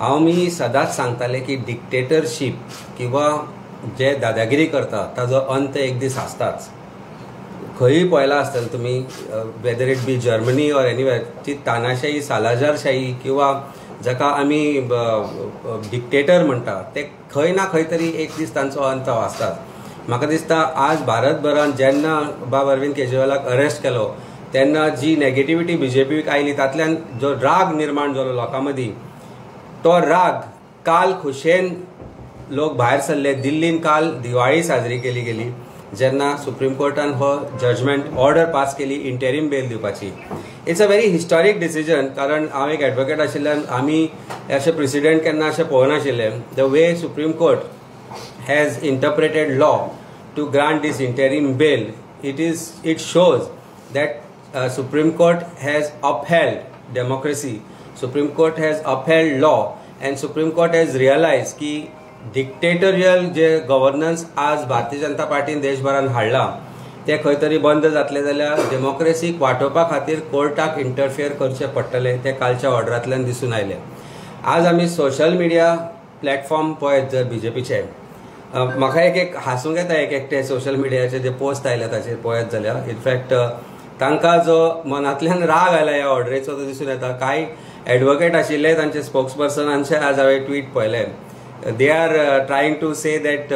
हांव मी सदांच सांगताले की डिक्टेटरशीप किंवा जे दादागिरी करता ताजो अंत एक दीस आसताच. खंयूय पळयलां आसतलें तुमी, whether it be Germany or anywhere, ती तानाशाही, सालाजारशाही किंवा जाका आमी डिक्टेटर म्हणटा ते खंय ना खंय तरी एक दीस तांचो अंत आसताच. म्हाका दिसता आज भारतभरान जेन्ना बाब अरविंद केजरीवालाक अरेस्ट केलो तेन्ना जी नेगेटिविटी बीजेपीक आयली तातल्यान जो राग निर्माण जालो लोकां मदीं, तो राग काल खुशेन लोक भायर सरले. दिल्लीन काल दिवाळी साजरी केली गेली जेन्ना सुप्रीम कोर्टान हो जजमेंट ऑर्डर पास केली इंटेरीम बेल दिवपाची. It's a very historic decision, कारण हांव एक एडवोकेट आशिल्ल्यान आमी अशें प्रेसिडेंट केन्ना अशें पळोवनाशिल्लें. The way Supreme Court has interpreted law to grant this interim bail, it shows that Supreme Court has upheld democracy, Supreme Court has upheld law, and Supreme Court has realized की dictatorial जे governance आज भारतीय जनता पार्टीन देशभरान हाडला ते खंय तरी बंद जातले जाल्यार डेमोक्रेसीक वाटोवपा खातीर कोर्टाक इंटरफियर करचें पडटलें, तें कालच्या ऑर्डरांतल्यान दिसून आयलें. आज आमी सोशल मिडिया प्लॅटफॉर्म पळयत जर बीजेपीचे, म्हाका एक एक हांसूंक येता एक एकटे सोशल मिडियाचे जे पोस्ट आयले ताचेर पळयत जाल्यार. इनफॅक्ट तांकां जो मनांतल्यान राग आयला ह्या ऑर्डरीचो तो दिसून येता. कांय एडवोकेट आशिल्ले तांचे स्पोक्सपर्सनांचे आज हांवें ट्वीट पळयले. They are trying to say that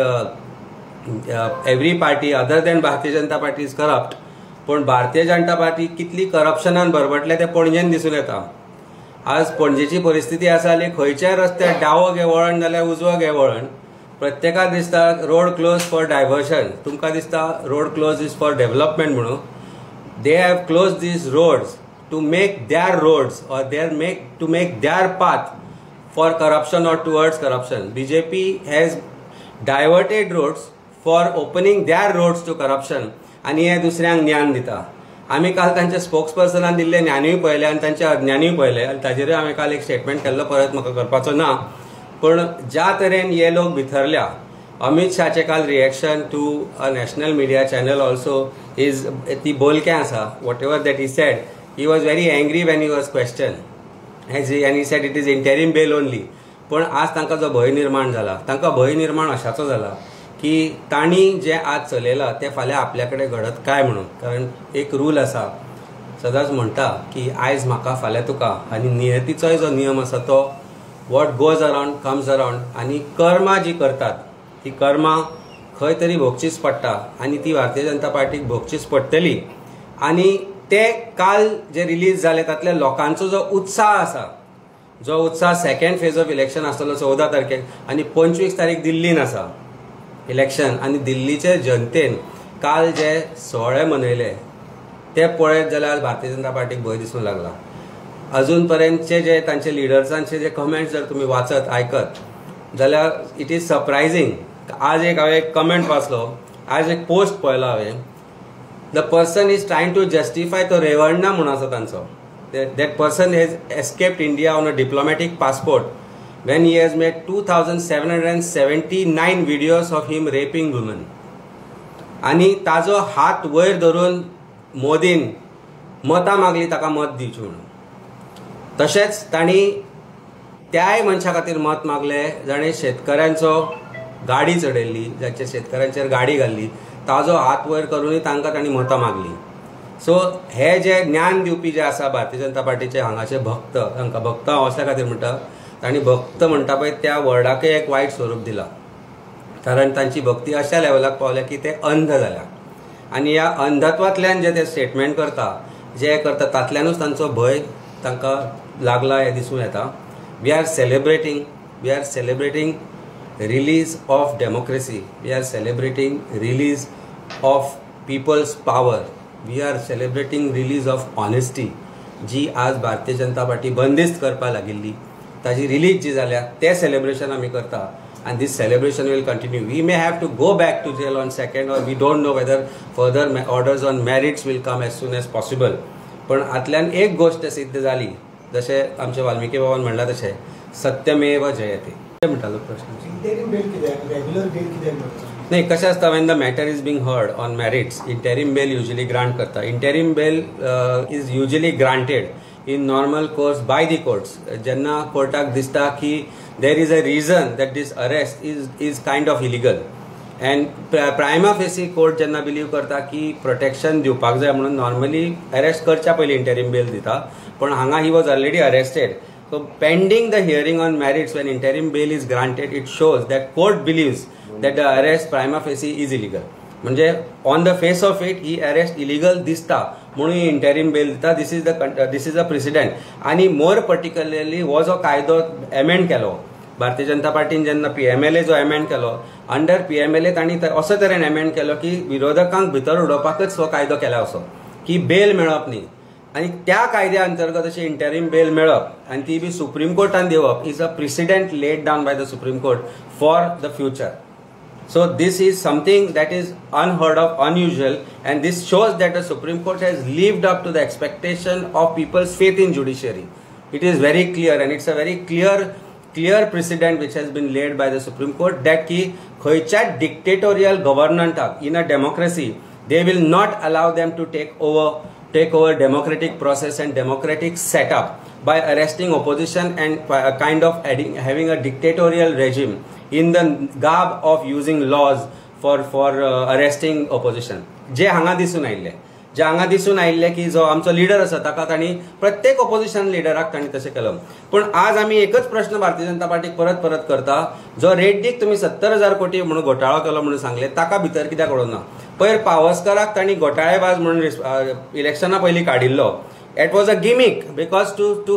every party other than Bharatiya Janata Party is corrupt, पूण भारतीय जनता पार्टी कितली करप्शनान भरभटल्या तें पणजेन दिसून येता. आज पणजेची परिस्थिती आसा जाली खंयच्याय रस्त्यार डावो घे वळण जाल्यार उजवो घे वळण, प्रत्येकाक दिसता रोड क्लोज फॉर डायवर्शन, तुमकां दिसता road close is for development म्हणून. They have close these roads to make their roads or their make to make their path for corruption or towards corruption. BJP has diverted roads for opening their roads to corruption आनी हे दुसऱ्यांक ज्ञान दिता. आमी काल तांच्या स्पोक्सपर्सनान दिल्लें ज्ञानूय पळयलें आनी तांचें अज्ञानूय पळयलें आनी ताजेरूय हांवें काल एक स्टेटमेंट केल्लो, परत म्हाका करपाचो ना. पूण ज्या तरेन हे लोक भितरल्या, अमीत शाहचें काल reaction to a national media channel also is ती बोलकें आसा. Whatever that he said, he was very angry when he was question and he said it is interim bail only. पूण आज तांकां जो भंय निर्माण जाला, तांकां भंय निर्माण अशाचो जाला की तांणी जें आज चलयलां तें फाल्यां आपल्या कडेन घडत काय म्हणून. कारण एक रूल आसा, सदांच म्हणटा की आयज म्हाका फाल्यां तुका, आनी नियतीचोय जो नियम आसा तो what goes around comes around. आनी कर्मां जी करतात ती कर्मां खंय तरी भोगचीच पडटा आनी ती भारतीय जनता पार्टीक भोगचीच पडटली. आनी ते काल जे रिलीज जाले तातल्या लोकांचो जो उत्साह आसा, जो उत्साह सेकंड फेज ऑफ इलेक्शन आसतलो 14 तारखेक आनी 25 तारीख दिल्लीन आसा इलेक्शन, आनी दिल्लीचे जनतेन काल जे सुवाळे मनयले ते पळयत जाल्यार भारतीय जनता पार्टीक भंय दिसूंक लागला. अजून पर्यंतचे जे तांचे लिडर्सांचे जे कमेंट्स जर तुमी वाचत आयकत जाल्यार it is surprising. आज एक हांवें एक कमेंट वाचलो, आज एक पोस्ट पळयलो हांवें, the person is trying to justify तो रेवण्णा म्हणून आसा तांचो, that person has escaped India on a diplomatic passport when he has made 2779 videos of him raping women. आनी ताजो हात वयर धरून मोदीन मतां मागली ताका मत दिवचें म्हणून. तशेंच तांणी त्याय मनशा खातीर मत मागलें जाणें शेतकऱ्यांचो गाडी चडयल्ली, जांचे शेतकऱ्यांचेर गाडी घाल्ली, ताजो हात वयर करूनय तांकां तांणी मतां मागली. सो हे जे ज्ञान दिवपी जे आसा भारतीय जनता पार्टीचे हांगाचे भक्त, तांकां भक्त हांव असल्या खातीर म्हणटा, तांणी भक्त म्हणटा पळय त्या वर्डाकय एक वायट स्वरूप दिलां, कारण तांची भक्ती अशा लेवलाक पावल्या की ते अंध जाल्या. आनी ह्या अंधत्वांतल्यान जे ते स्टेटमेंट करता, जे करता, तातल्यानूच तांचो भंय तांकां लागला हें दिसून येता. We are celebrating release of democracy, we are celebrating release of people's power, we are celebrating release of honesty जी आज भारतीय जनता पार्टी बंदिस्त करपाक लागिल्ली ताजी रिलीज जी जाल्या तें सेलिब्रेशन आमी करता. And this celebration will continue. We may have to go back to jail on 2nd, or we don't know whether further orders on merits will come as soon as possible. पण आतल्यान एक गोष्ट सिद्ध जाली, जशें आमचे वाल्मिकी बाबान म्हणलां तशें सत्यमेव जयते. म्हणटालो प्रश्न नाही, कशें आसता when the matter is being heard on merits interim bail usually grant करता. Interim bail is usually granted in normal course by the courts. जेन्ना कोर्टाक दिसता की there is a reason that this arrest is kind of illegal and prima facie court जेन्ना believe करता की protection दिवपाक जाय म्हणून नॉर्मली अरेस्ट करच्या पयलीं इंटरीम बेल दिता, पण हांगा he was already arrested. So pending the hearing on merits, when interim bail is granted, it shows that court believes that the arrest prima facie is illegal. म्हणजे on the face of it he arrest illegal दिसता म्हणून ही interim बेल दिता. This is a precedent. आनी मोर particularly हो जो कायदो amend केलो भारतीय जनता पार्टीन जेन्ना PMLA जो एमेंड केलो, अंडर PMLA तांणी असो तरेन एमेंड केलो की विरोधकांक भितर उडोवपाकच हो कायदो केला असो की बेल मेळप न्ही, आनी त्या कायद्या अंतर्गत अशें इंटरीम बेल मेळप आनी ती बी सुप्रीम कोर्टान दिवप is a precedent laid down by the Supreme Court for the future. So this is something that is unheard of, unusual, and this shows that the Supreme Court has lived up to the expectation of people's faith in judiciary. It is very clear and it's a very clear precedent which has been laid by the Supreme Court that ki khaycha dictatorial government in a democracy, they will not allow them to take over democratic process and democratic setup by arresting opposition and kind of having a dictatorial regime in the garb of using laws for arresting opposition. जे हांगा दिसून आयिल्ले, जे हांगा दिसून आयिल्ले की जो आमचो leader आसा ताका तांणी प्रत्येक ऑपोजिशन लिडराक तांणी तशें केलो. पूण आज आमी एकच प्रश्न भारतीय जनता पार्टीक परत परत करता, जो रेड्डीक तुमी 70,000 कोटी म्हणून घोटाळो केलो म्हणून सांगले ताका भितर कित्याक उडोवना? पयर पावसकराक तांणी घोटाळेबाज म्हणून इलेक्शना पयलीं काडिल्लो. It was a gimmick because to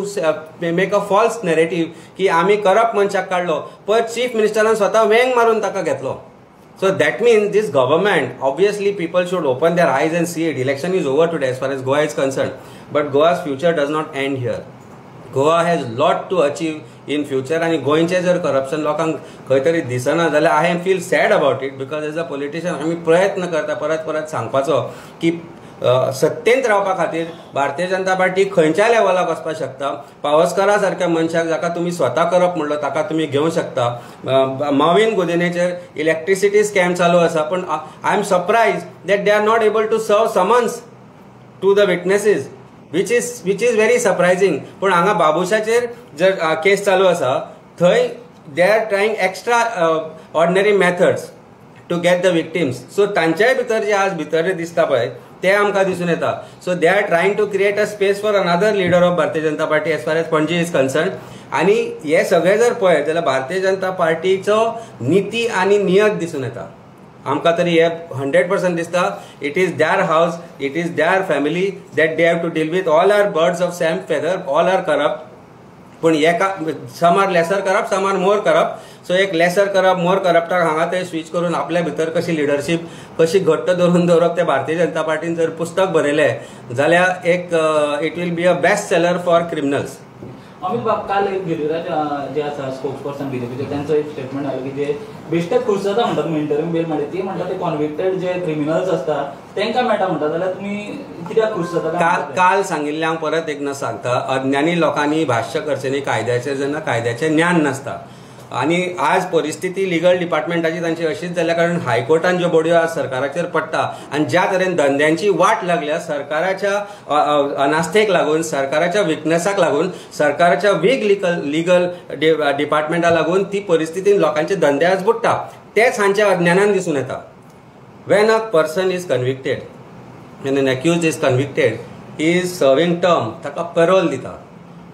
make a false narrative की आमी करप्ट मनशाक काडलो, पयर चीफ मिनिस्टरान स्वता वेंग मारून ताका घेतलो. So that means this government, obviously people should open their eyes and see it. Election is over today as far as Goa is concerned, but Goa's future does not end here. Goa has lot to achieve in future. आनी गोंयचें जर corruption लोकांक खंय तरी दिसना जाल्यार I am feel sad about it, because as a politician आमी प्रयत्न करता परत परत सांगपाचो की सत्तेंत रावपा खातीर भारतीय जनता पार्टी खंयच्या लेवलाक वचपाक शकता. पावसकरा सारक्या मनशाक जाका तुमी स्वता करप म्हणलो ताका तुमी घेवंक शकता. माविन गुदिन्होचेर इलेक्ट्रिसिटी स्कॅम चालू आसा, पूण I am surprise that they are not able to serve summons to the witnesses, which is very surprising. पूण हांगा बाबुशाचेर जर केस चालू आसा थंय they are trying extraordinary methods to get the victims. So तांच्याय भितर जे आज भितर दिसता पळय ते आमकां दिसून येता. So they are trying to create a space for another leader of Bharatiya Janata Party as far as Panaji is concern. आनी हे सगळे जर पळयत जाल्यार भारतीय जनता पार्टीचो निती आनी नियत दिसून येता आमकां तरी. हे 100% दिसता. It is their house, it is their family that they have to deal with. All are birds of same feather, all are corrupt. पूण एका some are lesser corrupt, some are more corrupt. So एक laser करप मोर करप्टाक हांगा ते switch करून आपल्या भितर कशी लिडरशीप कशी घट्ट धरून दवरप ते भारतीय जनता पार्टीन जर पुस्तक बरयलें जाल्यार एक it will be a best seller for criminals. Amit बाब, काल एक गिरिराज जे आसा स्पोक्स पर्सन बीजेपीचे त्यांचो एक स्टेटमेंट आयलो की जे बेश्टेच खुश जाता म्हणटा तुमी इंटरीम बेल मेळ्ळी, ती म्हणटा ते कॉन्विक्टेड जे क्रिमिनल्स आसता तांकां मेळटा म्हणटा, जाल्यार तुमी कित्याक खुश जाता? काल सांगिल्लें हांव परत एकदां सांगता, अज्ञानी लोकांनी भाश्य करचें न्ही कायद्याचेर जेन्ना कायद्याचें ज्ञान नासता. आनी आज परिस्थिती लिगल डिपार्टमेंटाची तांची अशीच जाल्या, कारण हायकोर्टान ज्यो बडयो आज सरकाराचेर पडटा आनी ज्या तरेन धंद्यांची वाट लागल्या सरकाराच्या अनास्थेक लागून, सरकाराच्या विकनेसाक लागून, सरकाराच्या वीक लिगल डिपार्टमेंटा लागून ती परिस्थिती लोकांचे धंदे आज बुडटा. तेच हांच्या अज्ञानान दिसून येता. When a person is convicted, when an accused is convicted, he is serving term, ताका पेरोल दिता.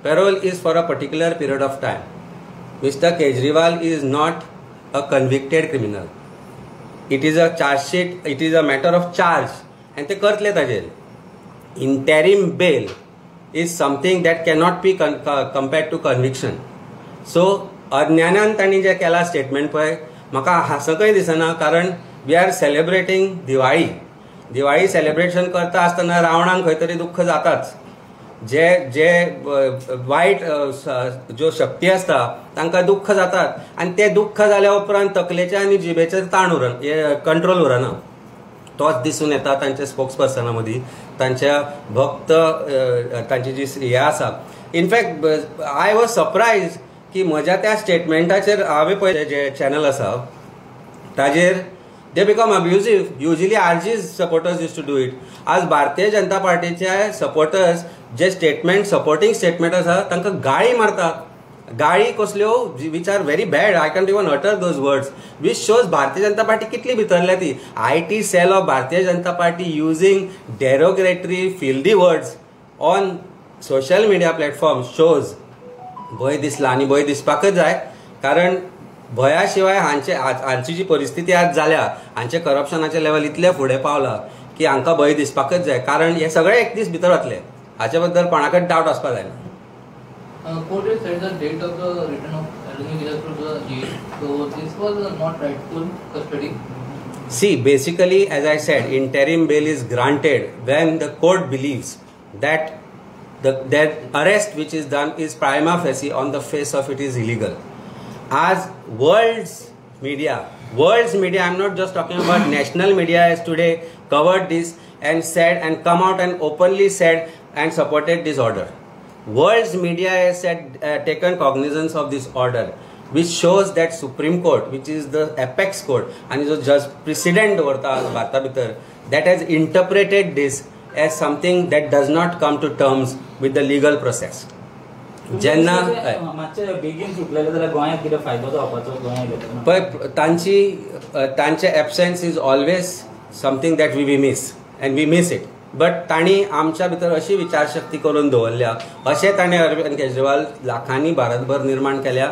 Parole is for a particular period of time. Mr. Kejriwal is not a convicted criminal. It is a charge sheet, it is a matter of charge, and ते करतले ताजेर. Interim bail is something that cannot be compared to conviction. So अज्ञानान तांणी जें केलां statement पळय म्हाका हांसकय दिसना, कारण we are celebrating Diwali. Diwali celebration करता आसतना रावणाक खंय तरी दुख्ख जाताच. जे जे वायट ज्यो शक्ती आसता तांकां दुख्ख जातात आनी ते दुख्ख जाल्या उपरांत तकलेचें आनी जिबेचें ताण उरना, कंट्रोल उरना. तोच दिसून येता तांच्या स्पोक्स पर्सना मदीं, तांच्या भक्त तांची जी हें आसा. In fact I was surprise की म्हज्या त्या स्टेटमेंटाचेर हांवें पळय जे चॅनल आसा ताजेर they become abusive. Usually RG's supporters used to do it. आज भारतीय जनता पार्टीचे सपोर्टर्स जे स्टेटमेंट सपोर्टिंग स्टेटमेंट आसा तांकां गाळी मारतात. गाळी कसल्यो which are very bad, I can't even utter those words, which shows Bharatiya Janata Party कितली भितरल्या ती. IT cell of Bharatiya Janata Party using derogatory filthy words on social media platform shows भंय दिसला आनी भंय दिसपाकच जाय, कारण भंया शिवाय हांचे हांची जी परिस्थिती आज जाल्या, हांचे करप्शनाचें लेवल इतलें फुडें पावलां की हांकां भंय दिसपाकच जाय, कारण हे सगळे एक दीस भितर वतले, हाचे बद्दल कोणाकच डावट आसपाक जायना. Court has set the date of the return of Arvind Kejriwal to the jail. So this was not rightful custody. See, basically, as I said, interim bail is granted when the court believes that that arrest which is done is prima facie on the face of it is illegal. As world's media, I am not just talking about national media, has today covered this and said and come out and openly said and supported this order. World's media has said, taken cognizance of this order, which shows that Supreme Court, which is the apex court, and is just precedent दवरता भारता भितर, that has interpreted this as something that does not come to terms with the legal process. जेन्ना मातशे बेगीन सुटलेले जाल्यार गोंयांत कितें फायदो जावपाचो गोंयांत? पळय, तांची तांचे absence is always something that we miss and we miss it. But तांणी आमच्या भितर अशी विचारशक्ती करून दवरल्या, अशें ताणें अरविंद केजरीवाल लाखांनी भारतभर निर्माण केल्या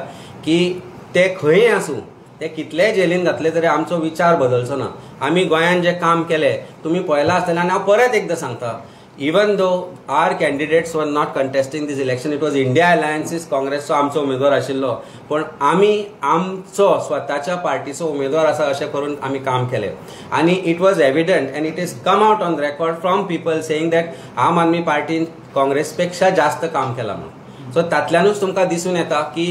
की ते खंयय आसूं, ते कितलेय जेलीन घातले तरी आमचो विचार बदलचो ना. आमी गोंयांत जें काम केलें तुमी पळयलां आसतलें, आनी हांव परत एकदां सांगता, even though our candidates were not contesting this election, it was India Alliance's काँग्रेसचो आमचो उमेदवार आशिल्लो, पूण आमी आमचो स्वताच्या पार्टीचो उमेदवार आसा अशें करून आमी काम केलें. आनी it was evident and it is come out on record from people saying that Aam Aadmi पार्टीन Congress पेक्षा जास्त काम केलां म्हणून. सो तातल्यानूच तुमकां दिसून येता की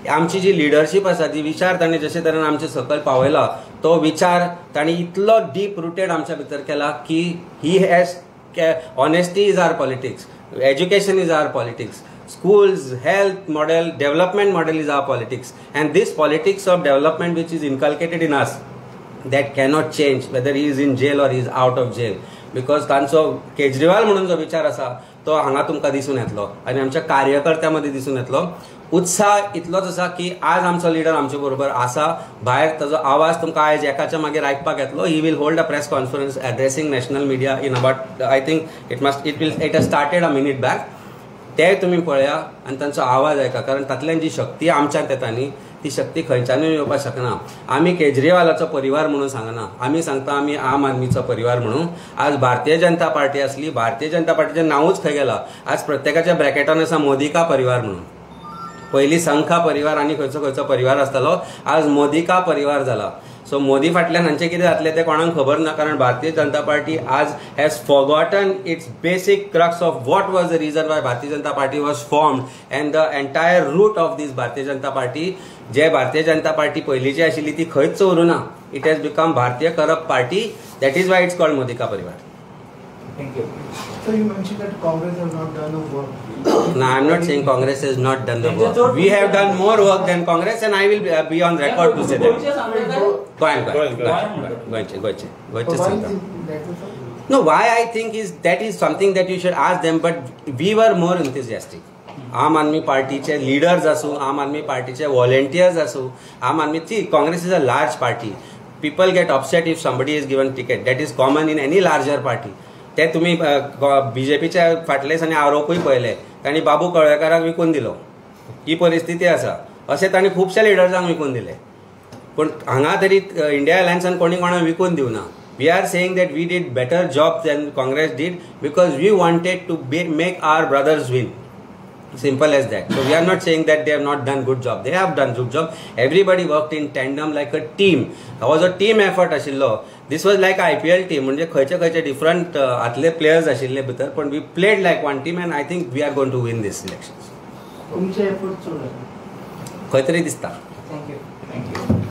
आमची जी लिडरशीप आसा, ती विचार ताणें जशे तरेन आमचे सकयल पावयला, तो विचार ताणें इतलो डीप रुटेड आमच्या भितर केला की he has honesty is our politics, education is our politics, schools, health model, development model is our politics, and this politics of development which is inculcated in us, that cannot change whether he is in jail or he is out of jail. Because तांचो केजरीवाल म्हणून जो विचार आसा तो हांगा तुमकां दिसून येतलो आनी आमच्या कार्यकर्त्यां मदीं दिसून येतलो. उत्साह इतलोच आसा की आज आमचो लिडर आमचे बरोबर आसा, भायर ताजो आवाज तुमकां आयज एकाच्या मागीर आयकपाक येतलो. He will hold a press conference addressing national media in about, I think it has started a minute back. ते तुमी पळया आनी तांचो आवाज आयका, कारण तातल्यान जी शक्ती आमच्यांत येता न्ही, ती शक्ती खंयच्यानूय येवपाक शकना. आमी केजरीवालाचो परिवार म्हणून सांगना, आमी सांगता आमी आम आदमीचो परिवार म्हणून. आज भारतीय जनता पार्टी आसली, भारतीय जनता पार्टीचें नांवूच खंय गेलां, आज प्रत्येकाच्या ब्रॅकेटान आसा मोदी का परिवार म्हणून. पयलीं संखा परिवार आनी खंयचो खंयचो परिवार आसतालो, आज मोदी का परिवार जाला. सो मोदी फाटल्यान हांचें कितें जातलें तें कोणाक खबर ना, कारण भारतीय जनता पार्टी आज has forgotten its basic crux of what was the reason why Bharatiya Janata Party was formed and the entire root of this Bharatiya Janata Party. J Bharatiya Janata party पयलींची आशिल्ली ती खंयच उरूना, it has become Bharatiya corrupt party, that is why it's called Modi ka Parivar. Thank you. So you mentioned that Congress has not done the work. No, I am not saying Congress has not done the work. We have done more work than Congress, and I will be on record to say that. गोंयचे सांगता. No, why I think is that is something that you should ask them, but we were more enthusiastic. आम आदमी पार्टीचे leaders आसूं, आम आदमी पार्टीचे volunteers आसूं, आम आदमी ती Congress is a large party. People get upset if somebody is given ticket, that is common in any larger party. ते तुमी बीजेपीच्या फाटले दिसांनी आरोपूय पळयले, तांणी बाबू कळवेकाराक विकून दिलो, ही परिस्थिती आसा. अशें तांणी खुबश्या लिडर्सांक विकून दिले, पूण हांगा तरी इंडिया अलायन्सान कोणी कोणाक विकून दिवना. We are saying that we did better job than Congress did because we wanted to make our brothers win. Simple as that. So we are not saying that they have not done good job. They have done good job. Everybody worked in tandem like a team. That was a team effort आशिल्लो. This was like IPL team. म्हणजे खंयचे खंयचे different आतले players आशिल्ले भितर, पण we played like one team and I think we are going to win this elections. तुमचे effort चड खंय तरी दिसता. Thank you. Thank you.